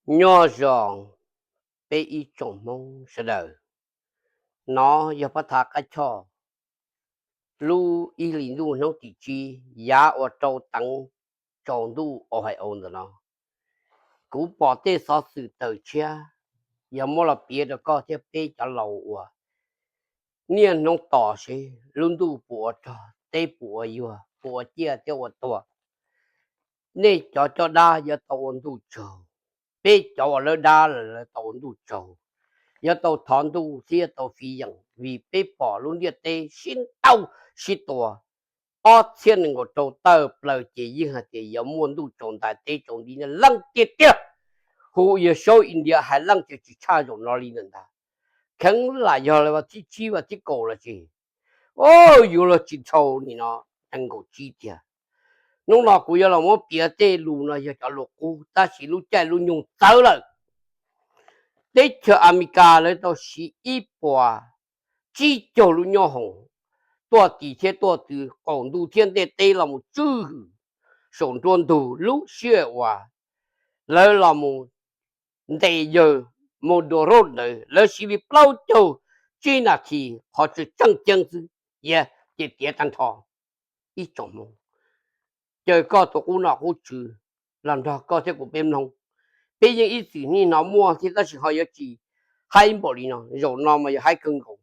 Nyob zoo peb ib tsoom Hmoob sawv daws, no yog pab thav qab choj lub ib hlis ntuj hnub tim tsib yav uas rau teev tsaus ntuj Ohio ntawm no. Kuv pom tej xov xwm tawm tshiab, yog muab los piav rau koj thiab peb cov laus uas niaj hnub tos seb lub ntuj puas ua rog, teb puas ua yuag, puas ua ciaj thiab ua tuag. Nej cov coj dab yuav tau ua ntuj tsaug, peb cov uas lawb dab lawm lawv tau ua ntuj tsaug. Yuav tau thov ntuj thiab tau fiv yeem vim peb pom lub ntiaj teb sib ntaus sib tua. Ob txhiab nees nkaum rau tawm plaws ces yeej hais tias yuav muaj ntuj tsaus ntais teb tsaus nti leej tiag tiag. Hu yog saub India hais leej twg tsis tshaj zaum no li ntawm ntag. Kheev lam yog lawv vas thib tsib vas thib kaum los tsis, o, yuav luag tsis dhau nim no nees nkaum tsib tiag. Hnub no kuv yuav los muab piav tej lus no yog cov lus qub tab sis lub caij lub nyoog txawv lawm. Teb chaws Amelikas lawv tau siv ib puas tsib caug lub nyob hoom tuaj tis thiab tuaj tw qaum ntuj thiab ntiaj teb los mus tswj hwm saum nruab ntug lub sij hawm uas lawv los mus ntes yawg Maduro ntawd, lawv siv li plaub caug tsib nas this qhov tseem tseem ceeb xwb, ces tiav tag nrho. Ib tsoom Hmoob, caw koj tus qub nom qub tswv los nrog koj thiab kuv peb mloog. Peb yeej ib txwm niaj hnov muaj thiab tab sis ho yuav tsis haib npaum li no, zaum no mas yog haib kawg nkaus.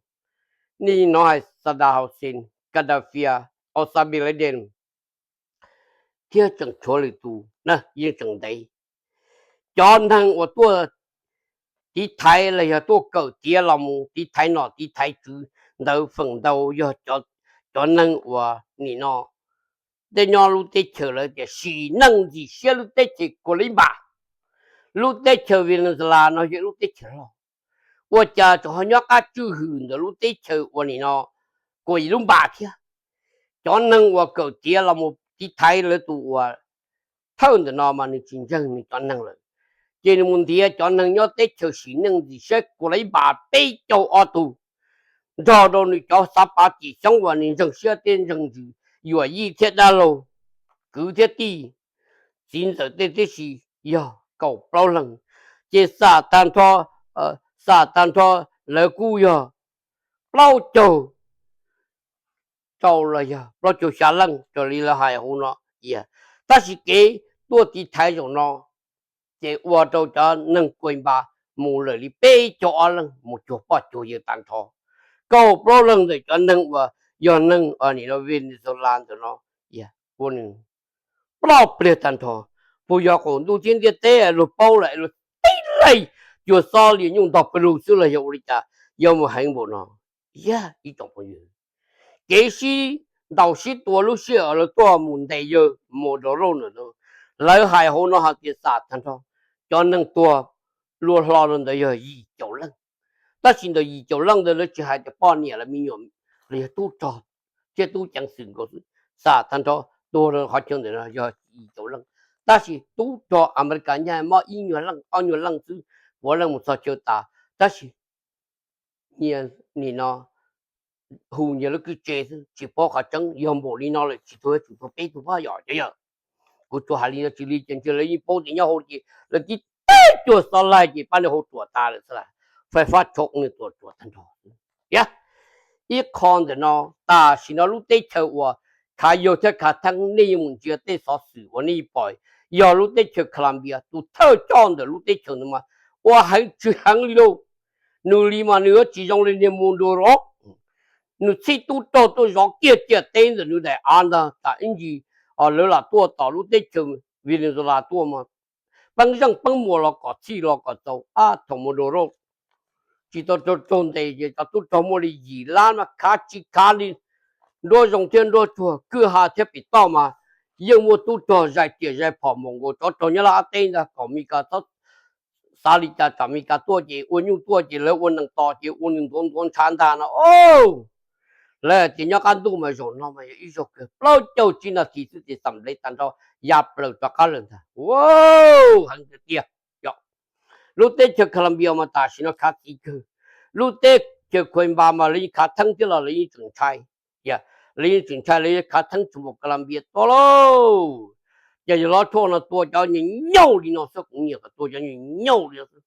Nej hnov hais Saddam Hussein, Gaddafi, Osama bin Laden thiab tseem tshuav lwm tus na yeej tseem ntev. Cov neeg uas tuaj tiv thaiv los yog tuaj kawm tiav los mus tiv thaiv nom tiv thaiv tswv ntawd feem ntau yog cov neeg uas nim no tej nyob lub teb chaws lawv tias sim neej ntxim siab lub teb chaws Kuas Lis Npas. Lub teb chaws Venezuela no yog lub teb chaws loj, ua cas tseem ho nyob qab tswj hwm ntawm lub teb chaws uas nim no Kuas Lis Npas thiab. Cov neeg uas kawm tiav los mus tiv thaiv lawv tus uas thawj ntawm no mas nws tsis ntseeg nws cov neeg lawm, ces nws mus ntiav cov neeg nyob teb chaws sim neej ntxim siab Kuas Lis Npas peb caug ob tug. Nrog rau nws cov xav pav tim xyoob uas nws ntseeg siab thiab ntseeg ntsws, yuam yij thiab dab laug, kwv thiab tij, txiv ntxawm tej tib si yog kaum plaub leeg, ces xam tag nrho, xam tag nrho lawv kuj yog plaub caug rau los yog plaub caug xya leej raws li lawv hais hauv no. Tab sis kev tuaj tiv thaiv zaum no ces ua rau cov neeg Kuas Lis Npas mus lawm li peb caug ob leeg mus cuag poj cuag yawg tag nrho. Kaum plaub leeg ntawm cov neeg uas yog neeg nim no Venezuela ntawm no ua nws ploj pliag tag nrho. Puas yog qaum ntuj thiab ntiaj teb luag paub lawm es luag tib leeg cuag xob lias nyuj ntog pawg lug xwb los yog ua li cas yuav mus heev npaum no? Yog ib tsoom phooj ywg, kev sib ntaus sib tua lub sij hawm lawv tuaj mus ntes yawg Maduro ntawm no, lawv hais hauv no hais tias xam tag nrho cov neeg tuag luaj hlo rau ntawd yog yim caum leej. Tab sis ntawm yim caum leej ntawd lawv tsis hais tias poj niam los me nyuam los yog tub rog thiab tub ceev xwm nkaus xwb. Xam tag nrho tuag rau qhov chaw ntawm no yog yim caum leej, tab sis tub rog Amelikas nyaj mob ib nyuag leej ob nyuag leej xwb, puav leej mus txog chaw tas. Tab sis nim no hu nyias lub kwj tse xwb, tsis paub qhov tseeb. Yog npaum li no lawm tsis tuag yuav tsum tuag peb tug phaj yom cov yawg. Kuv tsuas hais li no tsis li ces ntshe lawv yeej paub tias nyob hauv ces lawv tib teg cuag xob laig ces pab nws hau ruam tas lawm xwb las. Fais fab tshooj nws tuam ruam tag nrho. Ib qho ntawm no, tam sim no lub teb chaws uas khav yawg thiab khav theeb, nej yeej mus ntsia tej xov xwm uas nej yeej pom, yog lub teb chaws Colombia tus thawj coj ntawm lub teb chaws ntawd mas ua heev tsis heev li lauj. Nws li mas nws yuav tsis zoo li niag Maduro. Nws txhij tub rog tuaj zov kiag ciam teb ntawm nws daim av ntag, tas ib ntsis lawv lam tuaj tom lub teb chaws Venezuela tuaj mas peeb zeej peeb muas los kom txhij los kom txaus. Ab thaum Maduro tsis tau raug ntes ces cov tub rog muaj li yim lab mas khav tsis khav li, nruab zoo thiab nruab tsuag, kwj ha thiab pem toj mas yeej muaj tub rog zais riam zais phom npaum nkaus tsov rog nyob laj ab teb ntag. Kom Meskas txhob xav li cas, tsam Meskas tuaj ces ua nyuj tuaj ces lawv ua nees tos ces ua nws ntuav ntuav ntshav ntag no. Lawv hais tias nyob qab ntuj mas zaum no mas yog ib zaug kawg, plaub caug tsib nas this xwb ces xam nplev tag nrho, ya plaws rov qab lawm ntag. Heev tiag tiag. Lub teb chaws Colombia mas tam sim no khav txiv kawg. Lub teb chaws Cuba mas lawv yeej khav theeb thiab los lawv yeej tseem ntshai. Lawv yeej tseem ntshai, lawv yeej khav theeb tshaj Colombia tuaj lauj. Ces yawg hlob Tshuaj no tua cov nyaum nyaum li no xwb, kuv nyiam kom tua cov nyaum nyaum li no xwb.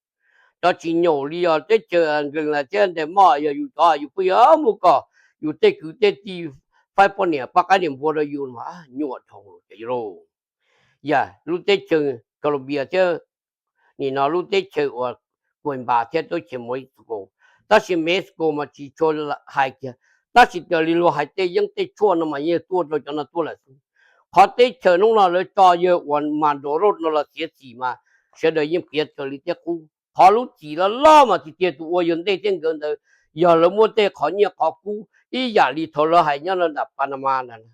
Cov tsis nyaum li os teb chaws Nkees las thiab ntes moj yog yus cov, yus pheej yuav mus kom yus tej kwv tej tij faib poj niam poj qaib niam npua rau yus mas nyuaj dhau ces yus lauj. Yam lub teb chaws Colombia thiab nim no lub teb chaws uas Cuba thiab teb chaws Mexico, tab sis Mexico mas tsis tshua hais kiag, tab sis raws li luag hais tej yeeb tej tshuaj no mas yeej tuaj rau cov no tuaj lawm xwb. Qhov teb chaws hnub no lawv tso yawg uas Maduro no los txiav txim mas sawv daws yeej piav raws li tej qub. Qhov lub txim loj loj mas tiag tiag tus ua yawg ntej thiab nkawd ntawd yog lawv muaj tej qhov nyiaj qhov kub ib yam li thaum lawv hais nyob rau nram Panama ntawd.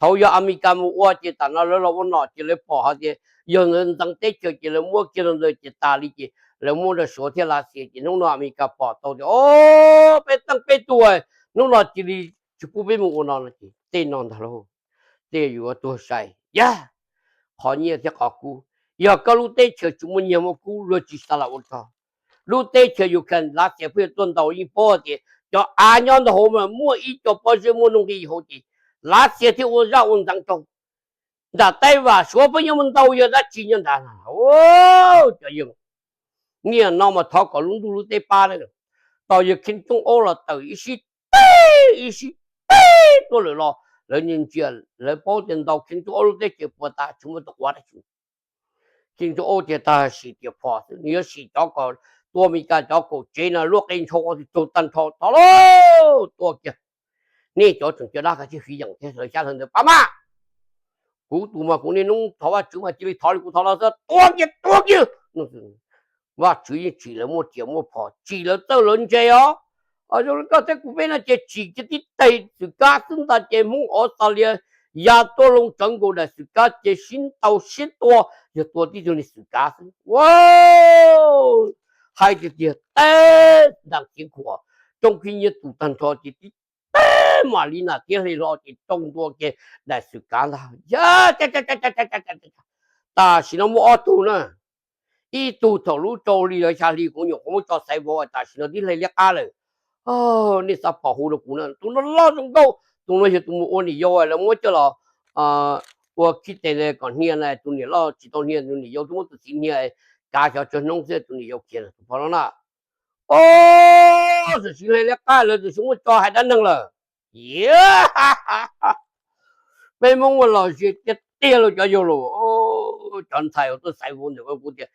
Thaum yog Amelikas mus ua ces tam no lawv los ua nom ces lawv pom hais tias yog ntawd ntxeev teb chaws ces lawv muab kiag rau ntawd ces tas li ces lawv muab rau Suav thiab Lav Xias ces hnub no Amelikas pom tau tias o, peb teej peb tug hnub no cia li tsis pub peb mus ua no no ces tej no ntag lauj. Tej yuav tuag sai yag, qhov nyiaj thiab qhov kub. Yog koj lub teb chaws tsis muaj nyiaj muaj kub luag tsis xa los ua rog. Lub teb chaws Ukraine Lav Xias pheej yuav tuaj ntaus yeej paub tias cov av nyob ntawm hauv mas muaj ib co pob zeb muaj nuj nqis hauv ces Lav Xias thiaj ua zaj ua ntxeev rau. Nram Taij Vam Suav pheej yuav mus ntaus yawg dab tsi nyob nrad. Cov yawg, niaj no mas thov kom lub ntuj lub teb pab na. Tos yawg Kim Jong-un los tawm ib sib teb ib sib teb tuaj lawm los lawv ntsia, lawv paub tias ntaus Kim Jong-un lub teb chaws puas tas tsis muaj tus quav dab tsi. Kim Jong-un tias tag sim tias phom xwb, nws yuav sim cov kom tua Amelikas cov kaum tsev no luaj qe ntsho ua tus raug tag nrho tod lauj. Tua kiag, nej cov tseem cov dab koj thiaj fiv yeem thiab lawv xyab lawv ntawd pab mas. Kuv tus mas kuv niaj hnub thov Vajtswv mas cia li thov li kuv thov los xwb, tua kiag tua kiag. Vajtswv yeej tsim lawv muaj riam muaj phom, tsim lawv txawj lawv ntse os. Zoo li koj thiab kuv peb no ces tsim kiag tib teg xwm kab xwb ntag ces Hmoob Australia ya tuaj loo tsawv nkaus daim xwm kab ces sib ntaus sib tua, yog tua tib tug niag xwm kab xwb. Hais tiag tiag teb ntas kiv khuam, rooj khib nyiab tu tag nrho ces tib teg mam li nas thiab hle hlo ces rau ntua kiag daim xwm kab ntag. Tam sim no muaj ob tug na, ib tug thaum lub rau hli los xya hli kuv nyuam qhuav muab tso xaiv vauv, tam sim no twb hle liab qab lawm. Nej xav pom hu rau kuv na, tus no loj zoo nkauj, tus no yog tus mus ua niam yau lawv muab coj los ua khib tes kom hnia na, tus niam loj tsis tau hnia, tus niam yau twb muab tus txiv hnia, kav xyov tsawg hnub xwb tus niam yau khiav tus pog no na. Os, txawm siv hle liab qab lawm, txawm siv muab tso hais dab neeg lawm. Peb Hmoob ua lom zem tiag tiag lauj cov yau lauj. Cov ntxhais uas tuaj xaiv vauv ntawm kuv tias,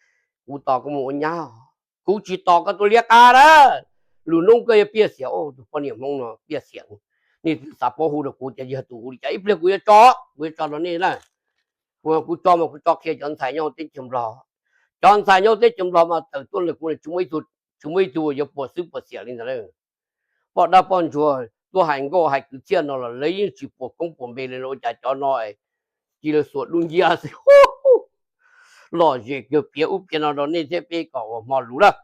kuv tos koj mus ua nyab, kuv tsis tos koj tuaj liab qab na. Lwm hnub koj yuav piaj xiam, tus poj niam Hmoob no piaj xiam. Nej twb xav paub hu rau kuv tias yog tus hu li cas, ib pliag kuv yuav tso, kuv yuav tso rau nej na. Kuv tso mas kuv tso qhia cov ntxhais nyob teb chaws Nplog. Cov ntxhais nyob teb chaws Nplog mas tawm tuaj ntawm kuv tsis muaj ib tug yuav puas xwb puas xiam li ntawd. Poj dab poj ntsuag tuaj hais nkauj hais kwv txhiaj no los lawv yeej tsis puas koob puas npe li, ua cas cov no cia li xuas dub nciab xwb. Lom zem kawg, piav ub piav no rau nej thiab peb kom ua hmo lus lawm.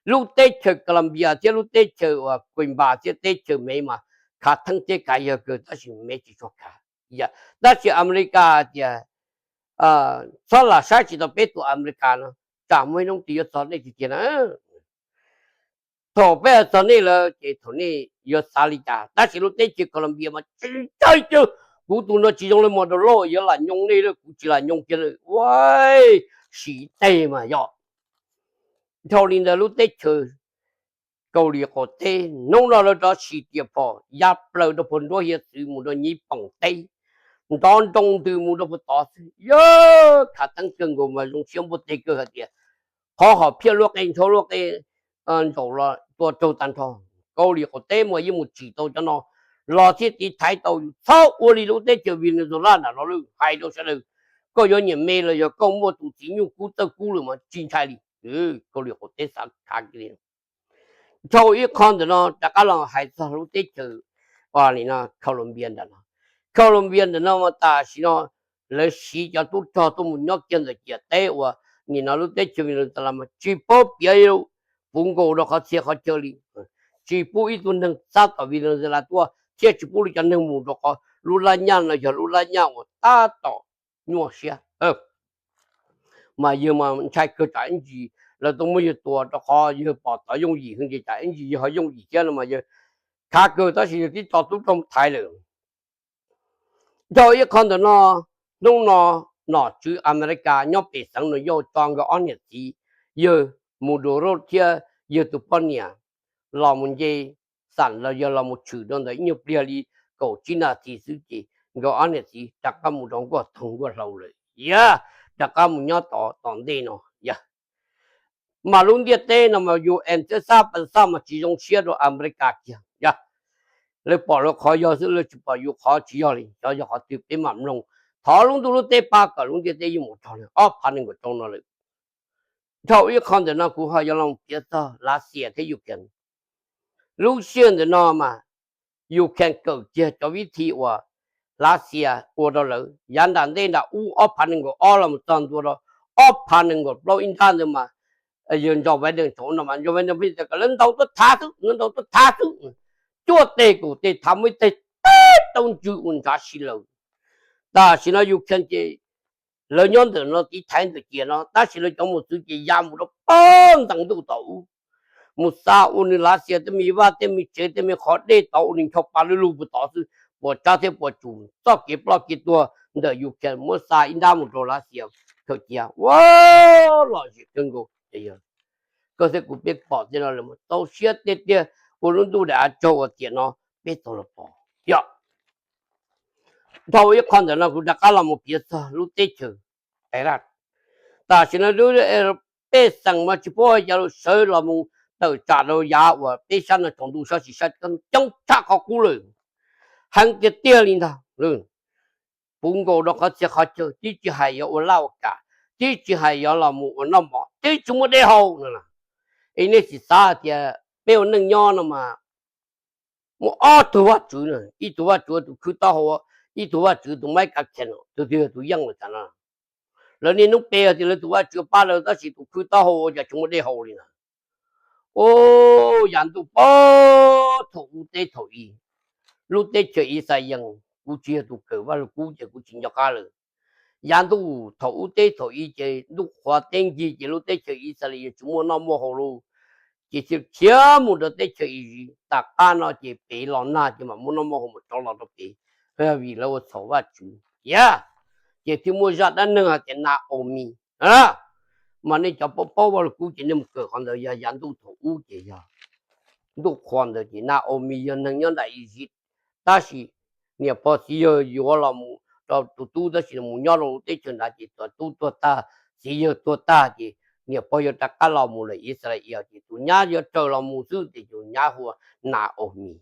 Lub teb chaws Colombia thiab lub teb chaws uas Cuba thiab teb chaws Mev mas khav theeb thiab kav yawg kawg, tab sis Mev tsis tshua khav. Tab sis Amelikas hais tias txhob lam saib tsis taus peb tus Amelikas no, tsam muaj ib hnub twg yuav txog nej tiag tiag na. Thaum peb txog nej lawm ces thaum nej yuav xav li cas, tab sis lub teb chaws Colombia mas tsis ntshai kiag. Kuv tus no tsis zoo li Maduro yuav lam nyoo nej lawm, kuv tsis lam nyoo kiag lawm. Ua, sim teg mas yog. Dhau li ntawd lub teb chaws Kaus Lim qaum teb hnub no lawv rov sim riam phom ya plaws rau puag nruab hiav txwv mus rau Nyij Poom teb, nrov nroo ntws mus rau puag tod xwb. Yog khav theeb kawg nkaus mas zoo siab npuaj teg kawg hais tias qhov hom phiaj luaj qe ntsho luaj qe ntsaum los tua raug tag nrho. Kaus Lim qaum teb mas yeej mus tsim tau cov no los thiaj tiv thaiv tau yus. Txhob ua li lub teb chaws Venezuela nram los lawm, hais rau sawv daws, koj yuav nyiam me los yog koj muaj tus txiv nyuj kub txawj kub lawm mas tsis ntshai li. Kaus Lim qaum teb xav khav kiag li. Dhau ib qho ntawm no rov qab los hais txog lub teb chaws Colombia ntawm no. Colombia ntawm no mas tam sim no lawv siv cov tub rog tuaj mus nyob kiag ntawm ciam teb uas nim no lub teb chaws Venezuela mas tsis paub piav puv nkaus rau qhov txhia qhov chaw li. Tsis pub ib tug neeg txab tom Venezuela tuaj thiab tsis pub li cov neeg mus rau qhov lub laj nyaj no yog lub laj nyaj uas tab tom nyuaj siab. Mas yawg mas ntshai kawg tsam ib ntsis lawv tuaj muab yawg tua rau qhov yawg pom tod yooj yim heev ces tsam ib ntsis yawg ho yooj yim thiab no mas yawg khav kawg tab sis yawg twb tso tub rog thaiv lawm. Dhau ib qho ntawm no, hnub no nom tswv Amelikas nyob pem xeev New York tso nkawd ob niam txiv, yawg Maduro thiab yawg tus poj niam los mus nce xam los yog los mus tshwm rau ntawd ib nyuag pliag li kaum tsib nas this xwb ces nkawd ob niam txiv rov qab mus rau nkuaj toog nkuaj hlau lawm, yog rov qab mus nyob tod tom ntej no, yog mas lub ntiaj teb no mas U N thiab xab pas xaj mas tsis zoo siab rau Amelikas kiag, yog lawv pom lawv qhov yog xwb, lawv tsis pom yus qhov tsis yog li. Xyov yog qhov twg peb mam mloog. Thov lub ntuj lub teb pab kom lub ntiaj teb yuav mus rau ob phav nees nkaum rau no lawm. Dhau ib qho ntawm no kuv ho yuav los piav txog Lav Xias thiab Ukraine. Lub sij hawm ntawm no mas Ukraine kawm kiag cov vib thi uas Lav Xias ua rau lawv yav nram ntej nram ub ob phav nees nkaum ob los mus txog ntua rau ob phav nees nkaum plaub ib nrab ntawd mas yawg Joe Biden thaum no mas Joe Biden pheej tias kom lawv ntaus tuaj thav xwb, lawv ntaus tuaj thav xwb, cuaj teg kaum teg thav muaj ib teg teb taub ntswg ua ntshav si lawm. Tam sim no Ukraine ces lawv nyob ntawm no tiv thaiv ntawm ciam no, tab sis lawv cov mos txwv ces ya mus rau pag ntees ntuj tom ub, mus xa ua nws Lav Xias tej me vaj tej me tsev tej me qhov dej tod ua nws ncho pa lug lug puag tod xwb, puas tsab thiab puas tsum txoj kev ploj kev tuag ntawm Ukraine muab xa ib nrab mus rau Lav Xias khaws cia. Ua lom zem kawg nkaus. Koj thiab kuv peb pom tej no lawm mas txaus siab tiag tiag, ua lub ntuj daim av tsaug uas tiam no peb tau los pom. Yog dhau ib qho ntawm no kuv rov qab los mus piav txog lub teb chaws Iraq. Tam sim no pej xeem mas tsis paub hais cas los sawv los mus tawm tsam rau yav uas peb sab no tsaus ntuj sab sim sab coob tshaj qhov qub lawm, heev tiag tiag li ntag. Puv nkaus rau qhov txhia qhov chaw, twb tsis hais yuav ua laj ua kam, twb tsis hais yuav los mus ua noj mov, twb tsis muaj dej haus no. Es nej sim xav hais tias peb ua neej nyob no mas muaj ob tug vaj tswv, ib tug vaj tswv tus khwb taub hau, ib tug vaj tswv tus maib kav khees, tus twg yog tus yeej lawm tas no. Lawv niaj hnub pe tias lawv tus vaj tswv pab lawv tab sis tus khwb taub hau ua cas tsis muaj dej haus li na. Ub, yav ntuj pog thaum ub teb thaum i, lub teb chaws Ixayees, kuv tsis yog tus kawm Vaj Lug Kub ces kuv tsis nco qab lawm. Yav ntuj thaum ub teb thaum i ces ntuj qhuav teb nkig ces lub teb chaws Ixayees tsis muaj noj muaj haus lauj, ces thiaj khiav mus rau teb chaws Iziv. Tom qab no ces pem los nag ces mam muaj noj muaj haus mus rov los rau pem, vim lawv ua txhaum Vaj Tswv. Yog, ces thiaj muaj zaj dab neeg hais tias Naomi. Mas nej cov paub paub Vaj Lug Kub ces nej mus kawm qhov ntawd, yog yav ntuj thaum ub ces yog ntuj qhuav ntawd ces Naomi yog neeg nyob nram Iziv, tab sis niam pog txiv yawg yuav los mus rau tus tub tab sis mus nyob rau teb chaws nrad ces tus tub tuag tag, txiv yawg tuag tag ces niam pog yawg rov qab los mus lawm Ixayees ces tus nyab yuav raws los mus xwb ces tus nyab hu ua Naomi.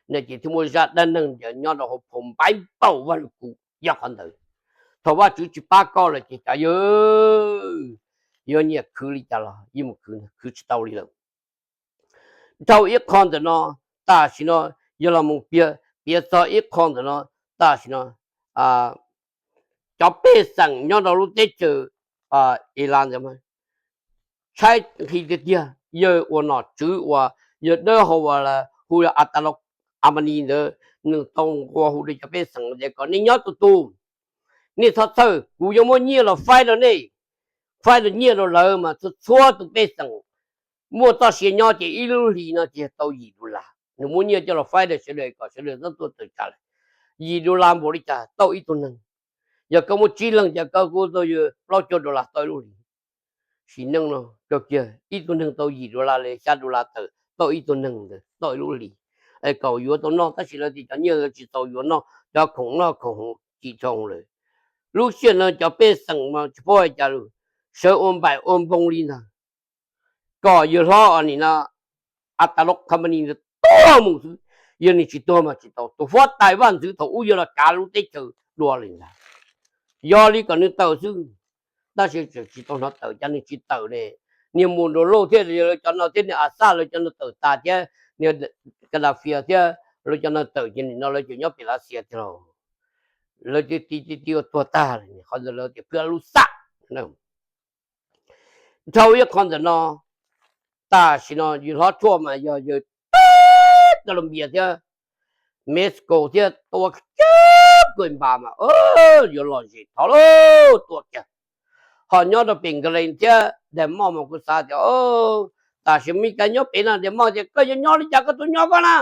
No ces thiaj muaj zaj dab neeg nyob rau hauv phau Npaiv Npaum Vaj Lug Kub. Yog qhov ntawd, thaum Vaj Tswv tsis pab koj lawm ces cov yawg yuav nyiam khwv li cas los yeej mus khwv, khwv tsis tau li lawm. Dhau ib qho ntawm no, tam sim no yog los mus piav, piav txog ib qho ntawm no, tam sim no cov pej xeem nyob rau lub teb chaws Ilas ntawd mas tshaib nqhis tiag tiag. Yawg uas nom tswv uas yawg dawb hau uas hu Atalaus Amani ntawd, nws tau nqua hu rau cov pej xeem tias kom nej nyob tus tus, nej txhob txhawj, kuv yuav muab nyiaj los faib rau nej. Faib rau nyiaj rau lawv mas txhua txhua tus pej xeem muaj txoj sia nyob ces ib lub hlis no ces tau yim dollar. Nws muab nyiaj coj los faib rau sawv daws kom sawv daws txhob tuaj tawm tsam lawm. Yim dollar npaum li cas tau ib tug neeg. Yog koj muaj tsib leeg ces koj kuj tau plaub caug dollar tau ib lub hlis. Sim neej no kawg kiag ib tug neeg tau yim dollar li xya dollar tawm tau ib tug neeg ntawd tau ib lub hlis. Es kom yuav tau noj tab sis lawv tias cov nyiaj tsis txaus yuav noj, cov khoom noj khoom haus tsis tshua lawm. Lub sij hawm no cov pej xeem mas tsis paub hais cas lawm, sawv ua npaim ua npoog li ntag. Kom yawg hlob nim no Atalaus Amani ntawd tuag mus xwb, yog nws tsis tuag mas tsis tau. Tus huab tais vaj ntxwv thaum ub yog los kav lub teb chaws dua li ntag. Yog li kom nws tawm xwb, tab sis tseem tsis tau hnov tawm, cas nws tsis tawm ne? Niag Maduro thiab lawv cov no thiab niag Assad lawv cov no tawm tas thiab niag Gaddafi thiab lawv cov no tawm ces nim no lawv tseem nyob pem Lav Xias tiag lauj. Lawv ti ti ti ua tuag tag lawm, qhov ntawd lawv tias phwb lub xaj. Dhau ib qho ntawm no, tam sim no yawg hlob tshuaj mas yog yawg teb Colombia thiab Mexico thiab tua kiag Cuba mas yuav lom zem thov lauj, tua kiag. Ho nyob rau pem England thiab Denmark mas kuv xav tias tam sim Meskas nyob pem no Denmark tias koj yuav nyob li cas koj tau nyob koj na.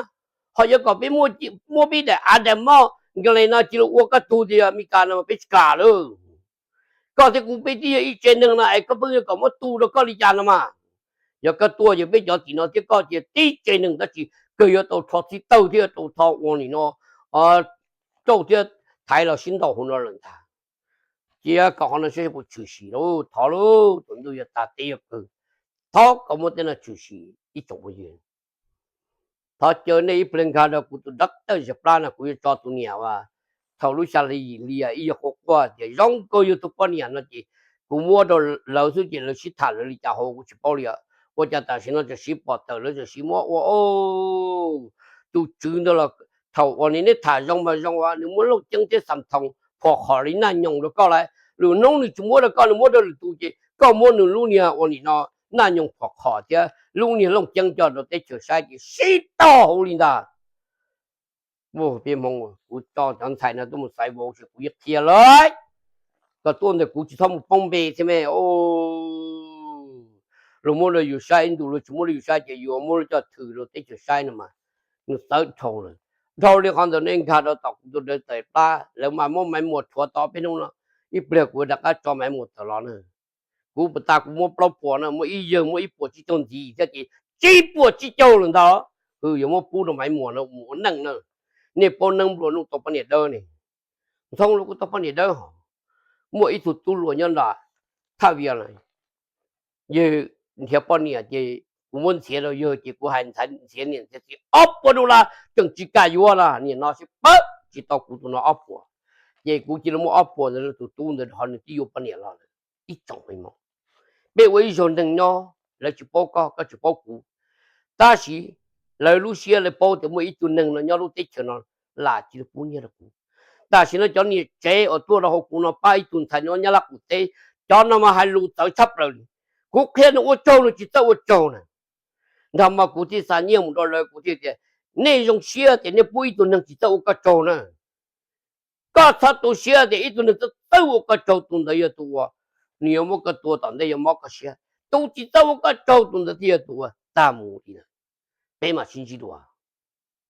Ho yuav kom peb muab peb daim av Denmark England no cia li ua koj tug tias Meskas no mas peb tsis kam lawm. Koj thiab kuv peb twb yog ib tsev neeg no es koj pheej yuav kom muab tu rau koj li cas no mas? Yog koj tuaj yog peb cov tim no thiab koj ces tib tsev neeg tab sis kawg yuav tau rho txhib tawg thiab tau rho ua nim no rauj thiab thaiv los sib ntaus hauv no lawm ntag. Cia kom qhov no saib puas tshwm sim lauj, thov lauj, tus ntuj yuav tag teb yuav kawg, thov kom muab tej no tshwm sim ib tsoom phooj ywg. Thov caw nej ib pliag nkag rau kuv tus dab tawj zam plab no, kuv yuav tso tus niam uas thaum lub xya hli yim hli ib yog quaj quaj tias zoo nkaus yog tus poj niam no ces kuv muab rau lawv xwb ces lawv sib tham lawv li cas hauv kuv tsis paub li os. Ua cas tam sim no tseem sib pom tawm lawv tseem sib muab ua tus tswv ntawd los thaum uas nws neb tham zoo mas zoo uas nws muab Looj Ceeb thiab Xam Thoos phom khom li Naj Nyoog rau koj lawm, lwm hnub nws tsis muab rau koj, nws muab rau lwm tus ces koj muab nws lub niag ua nim no Naj Nyoog phom khom thiab lub niag Looj Ceeb coj rau teb chaws saib ces sib tog hauv li ntag. Peb Hmoob, kuv tso cov ntxhais no tuaj mus xaiv vauv ces kuv yeej qhia lawm, koj tuaj ntawm kuv tsis txhob mus poob npe thiab me. Luag muab rau yus saib ib ntus, luag tsis muab rau yus saib ces yus muab coj thwm rau teb chaws saib no mas nws txawv dhau lawm. Dhau li qhov ntawd nej nkag rau tom kuv tus dawb tawm plab, lawv mas muab Maiv Muas rhuav tau peb hnub no, ib pliag kuv rov qab tso Maiv Muas tawm los na. Kuv puas tas kuv muab plaub puas no, muaj ib yawg muab ib puas tsib caug ntxiv thiab ces tsib puas tsib caug lawm ntag. Yuav muab pub rau Maiv Muas no mus ua neej na. Nej paub neeb nplua nuj tau poj niam dawb ne, ntxhoo los kuj tau poj niam dawb hos. Muaj ib tug tub hluas nyob nram Thaj Vias lawm, yawg nrhiav poj niam ces kuv muab ntxiav rau yawg ces kuv hais ntxhais ntxiav niam ntxiav txiv ob puas dollar tseem tsis kam yuav na, niam no sib pab tsis tau kuv tus no ob puas. Ces kuv cia li muab ob puas ntawd rau tus tub ntawd ho nws twb yuav poj niam los lawm. Ib tsoom me mob, peb ua ib zaug neeg nyob, lawv tsis paub koj, koj tsis paub kuv, tab sis lawv lub siab lawv paub tias muaj ib tug neeg no nyob lub teb chaws no lam cia li pub nyiaj rau kuv. Tam sim no cov niam tsev uas tuaj rau hauv kuv no pab ib tug ntxhais nyob Nyab Laj qub teb, cov no mas hais lus txawv tshaj plaws li. Kuv qhia nws ua tsaug nws tsis txawj ua tsaug na. Nrog mas kuv thiaj xa nyiaj mus rau lawv, kuv thiaj tias nej zoo siab tias nej pub ib tug neeg tsis txawj ua koj tsaug na. Koj txhob tu siab tias ib tug neeg txawj txawj ua koj tsaug tus ntawd yog tus uas nws yuav muab koj tua tom ntej yuav mob koj siab. Tus tsis txawj ua koj tsaug tus ntawd thiaj yog tus uas tag mus li na. Peb mam sib ntsib dua.